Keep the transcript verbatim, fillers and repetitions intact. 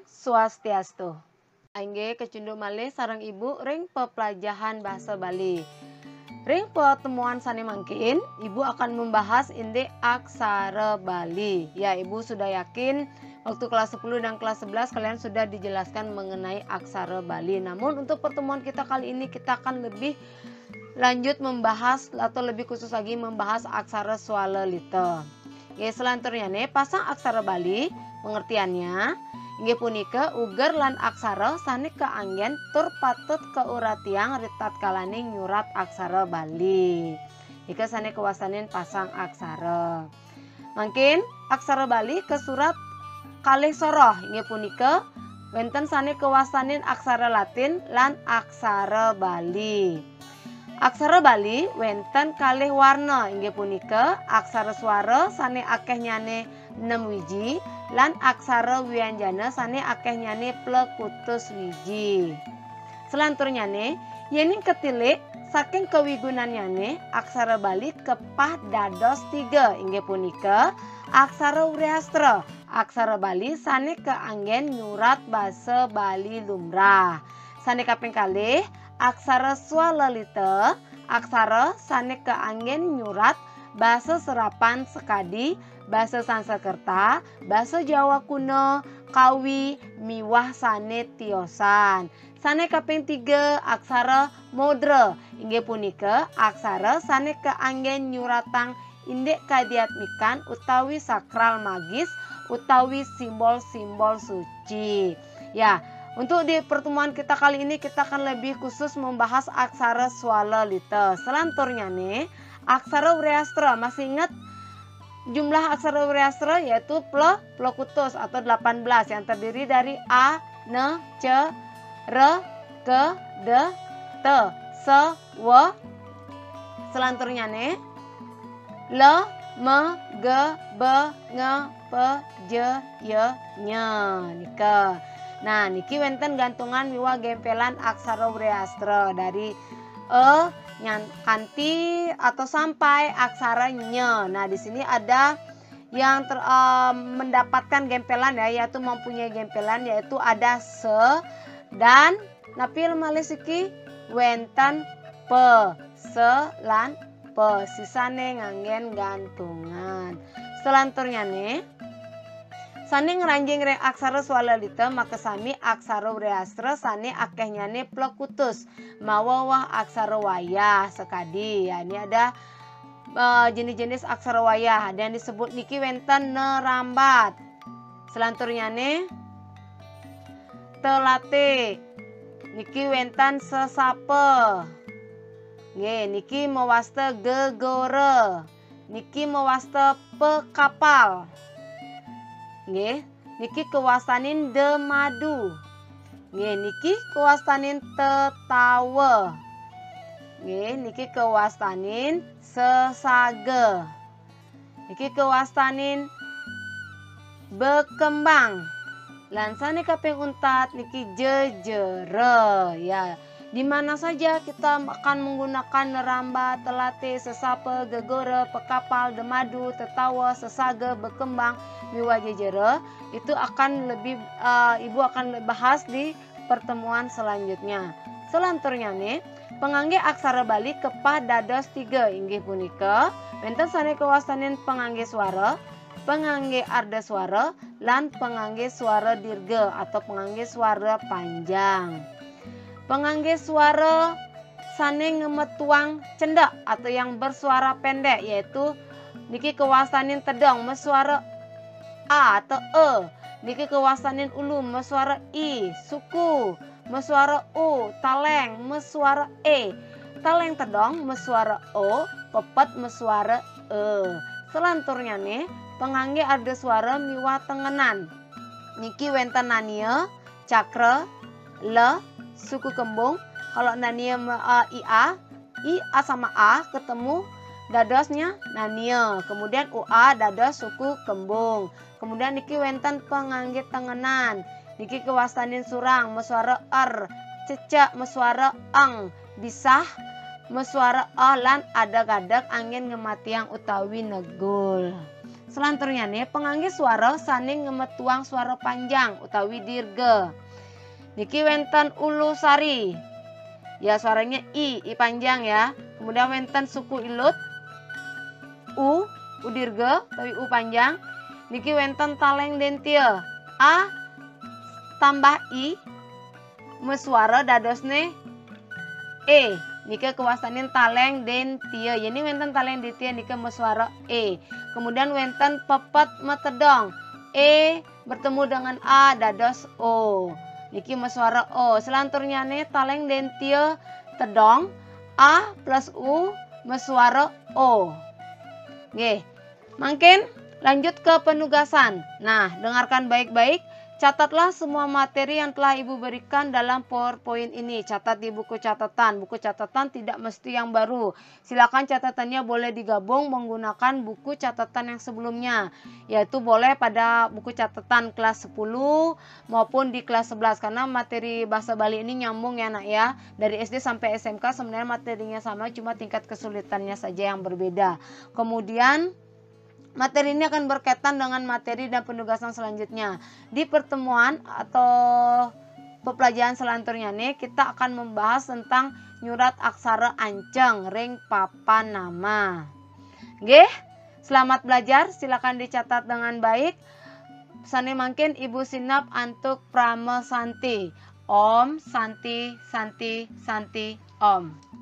Swastiastu. Inggih kecunduk malih sareng Ibu ring peplajahan bahasa Bali. Ring pertemuan sane mangkin, Ibu akan membahas indik aksara Bali. Ya, Ibu sudah yakin waktu kelas sepuluh dan kelas sebelas kalian sudah dijelaskan mengenai aksara Bali. Namun untuk pertemuan kita kali ini kita akan lebih lanjut membahas atau lebih khusus lagi membahas aksara swalelita. Nggih, selanturnyane pasang aksara Bali, pengertiannya inggih punika uger lan aksara sane kaanggen tur patut kauratiang ritatkalaning nyurat aksara Bali. Nika sane kawastanin pasang aksara. Mangkin aksara Bali kasurat kalih soroh inggih punika wenten sane kawastanin aksara Latin lan aksara Bali. Aksara Bali wenten kalih warna inggih punika aksara swara sane akehnyane enam wiji lan aksara wianjana sane akehnyane plekutus wiji. Selanturnyane, yening katilik saking kawigunannyane aksara Bali kepah dados tiga inggih punika aksara Wreastra, aksara Bali sane kaanggen nyurat basa Bali lumrah. Sane kaping kalih, aksara Swalalita, aksara sane kaanggen nyurat basa serapan sakadi basa Sanskerta, basa Jawa Kuno, Kawi, miwah sane tiosan. Sane kaping tiga, aksara modra, inggih punika aksara sane kaanggen nyuratang indik kadiatmikan utawi sakral magis utawi simbol-simbol suci. Ya, untuk di pertemuan kita kali ini kita akan lebih khusus membahas aksara Swalalita. Selanturnyane, aksara Wreastra. Masih ingat jumlah aksara Wreastra yaitu ple, plekutus atau delapan belas yang terdiri dari a, ne, ce, re, ke, de, te, se, we. Selanturnyane, le, me, ge, be, nge, pe, je, ye, nye. Nika. Nah, niki wenten gantungan miwah gempelan aksara Wreastra dari e nyan-, kanti atau sampai aksara nye. Nah, di sini ada yang ter-, eh, mendapatkan gempelan ya, yaitu mempunyai gempelan yaitu ada se dan napi malih siki wenten pe, se lan pe, sisane nganggen gantungan. Selanturnyane, sane ngranjing ring aksara Swalalita makasami aksara Wreastra sane akehnyane plekutus mawa wah aksara wayah sakadi. Ya, ini ada eh, jenis-jenis aksara wayah. Ada yang disebut niki wenten nerambat. Selanturnyane telate. Niki wenten sesapa. Nggih, niki mawasta gegora. Niki mawasta pekapal. Nggih, niki kawastanin demadu. Nggih, niki kawastanin tetawa. Nggih, niki kawastanin sesaga. Niki kawastanin bekembang. Lan sane kaping untat niki jejera. Ya, di mana saja kita akan menggunakan neramba, telate, sesapa, gegora, pekapal, demadu, tetawa, sesaga, bekembang, miwah jejera, itu akan lebih, eh, Ibu akan bahas di pertemuan selanjutnya. Selanturnyane, pangangge aksara Bali kepah dados tiga, inggih punika, wenten sane kawastanin pangangge swara, pangangge arda swara, lan pangangge swara dirga atau pangangge swara panjang. Pangangge swara sane ngemetuang cendek atau yang bersuara pendek, yaitu niki kawastanin tedong masuara a atau e, niki kawastanin ulu masuara i, suku masuara u, taleng masuara e, taleng tedong masuara o, pepet masuara e. Selanturnyane, pangangge arda swara miwah tengenan. Niki wenten nania, cakra, le, suku kembung. Kalau nania me-, a, i, a, i, a sama a ketemu dadosnya nania. Kemudian u, a dados suku kembung. Kemudian niki wenten pangangge tengenan. Niki kawastanin surang masuara er, cecek masuara eng, bisah masuara eh, lan adeg-adeg anggen ngematiang utawi negul. Selanturnya nih, penganggé suara sané ngemetuang suara panjang utawi dirga. Niki wénten Ulu Sari. Ya, suaranya I, I panjang ya. Kemudian wénten suku ilut. U, U dirga utawi U panjang. Niki wénten Taléng Dentia. A tambah I mesuara dadosné E. Nika kawastanin Taléng Dentia. Yén wénten Taléng Dentia nika mesuara E. Kemudian wénten Pepet Metedong. E bertemu dengan A dados O. Niki mesuara O. Selanturnyané Taléng Dentia Tedong, A plus U mesuara O. Nggih. Mangkin lanjut ke penugasan. Nah, dengarkan baik-baik. Catatlah semua materi yang telah Ibu berikan dalam PowerPoint ini. Catat di buku catatan. Buku catatan tidak mesti yang baru. Silakan catatannya boleh digabung menggunakan buku catatan yang sebelumnya. Yaitu boleh pada buku catatan kelas sepuluh maupun di kelas sebelas. Karena materi bahasa Bali ini nyambung ya, Nak, ya. Dari S D sampai S M K sebenarnya materinya sama, cuma tingkat kesulitannya saja yang berbeda. Kemudian materi ini akan berkaitan dengan materi dan penugasan selanjutnya. Di pertemuan atau pepelajaran selanturnya nih, kita akan membahas tentang nyurat aksara anceng ring papan nama. Nggih, selamat belajar, silakan dicatat dengan baik. Sané mangkin Ibu sineb antuk Parama Santi. Om Santi, Santi, Santi, Om.